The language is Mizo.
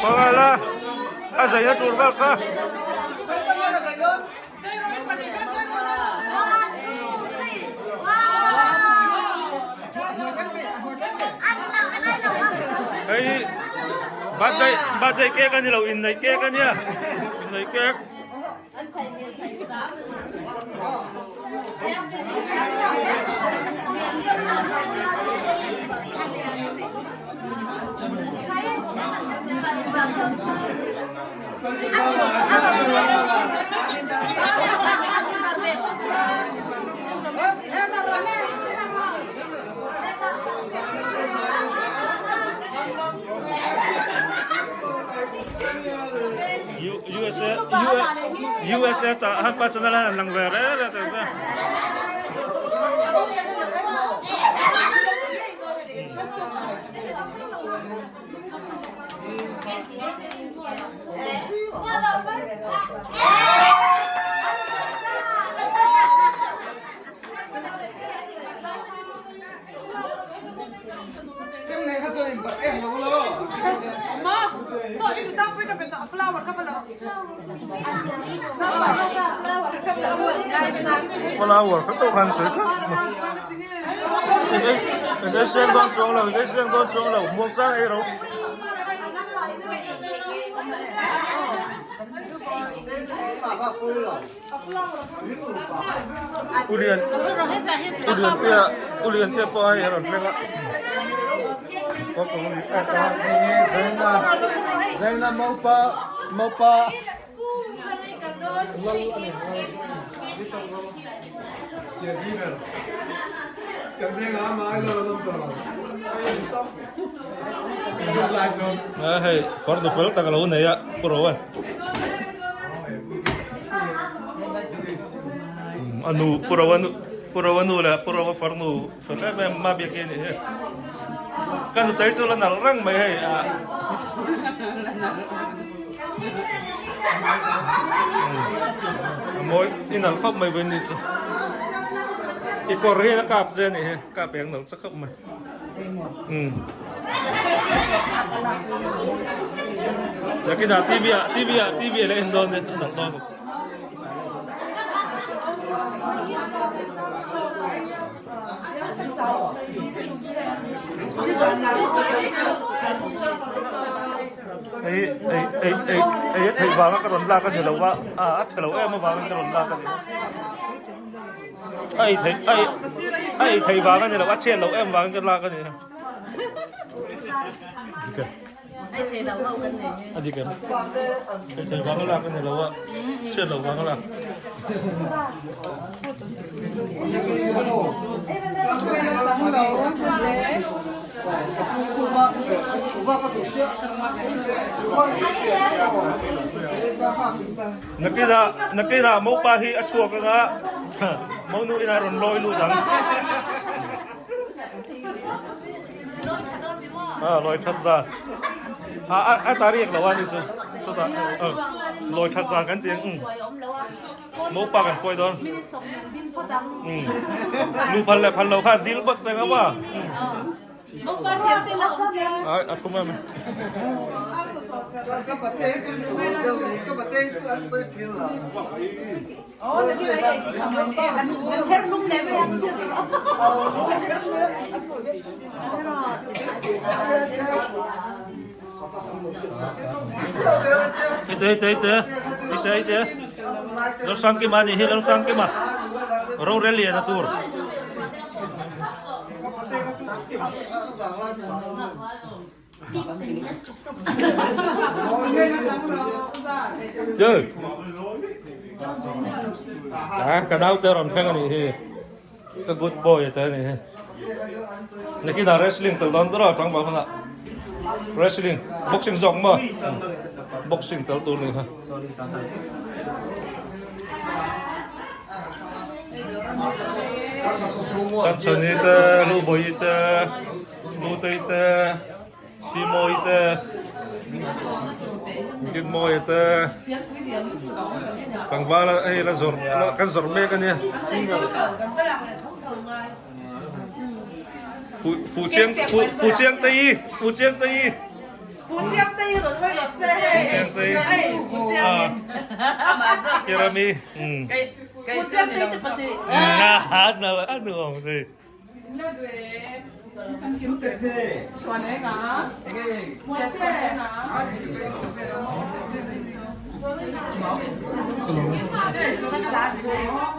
Pangala a zaina tur vel kha. Hei hi birthday birthday cake a ni lo inneih cake a nia inneih cake. USA USA ta han pa channel han lang ve re re te te. Flower kha tawh khan sawi tlat mai. Eng ei seng dawn chuang lo, eng ei seng dawn chuang lo, muang chang ei ro. Ulian Ulian te Ulian te pawh hei a rawn thleng a. Zaina Maupa Maupa Lal a ni Siajiver kan veng ah amah ai lo an awm tawh lo lai chuan hei farnu fel tak a lo nei a pu Rowan a nu pu Rowan pu Rowan nu leh pu Rowa farnu fel em em ma biak hi a ni hi ka nutei chu la nalh reng mai hei a. A mawi i nalh khawp mai vawiin ni chu i kawr hian a kap che a nih hi kap eng nalh che khawp mai umm nakinah tv ah tv ah tv ah la en dawn nia a nalh dawn bawk. Hei ei ei ei ei a theih vanga ka rawn lak a ni lo a a a tha lo em avangin ka rawn lak a ni a ei theih a ei a ei theih vang a ni lo a chhiat loh em vangin ka lak a ni a dik em ei theih vanga lak a ni lo a chhiat loh vanga lak. Nakinah nakinah mopa hi a chhuak anga monu inah rawn lawi lut ang. A lawi that zan a a tarik lo a ni chu sawtah lawi that zan kan ti ang um mopa kan pawi dawn um nu phal leh phal lo kha dil bawk che nga ma ai a thum em Ite ite ite ite ite Lalsangkima anih hi Lalsangkima rorel lian a tur. À, ka naute rawn thleng a nih hi ka good boy te a nih hi nakinah wrestling tel dawn ber a tlangval hmanah wrestling boxing zawk maw boxing tel tur a nih kha. Tan chhani te lu bawi te. Nutei te, Simawii te, Dinmawia te, tlangval hei la zawrh kan zawrh mek a nia. Fuhchiang Fuhchiangtei Fuhchiangtei Fuhchiangtei rawn hawi rawh se hei. Fuhchiangtei Kirami Fuhchiangtei te pahnih. A nuam thei.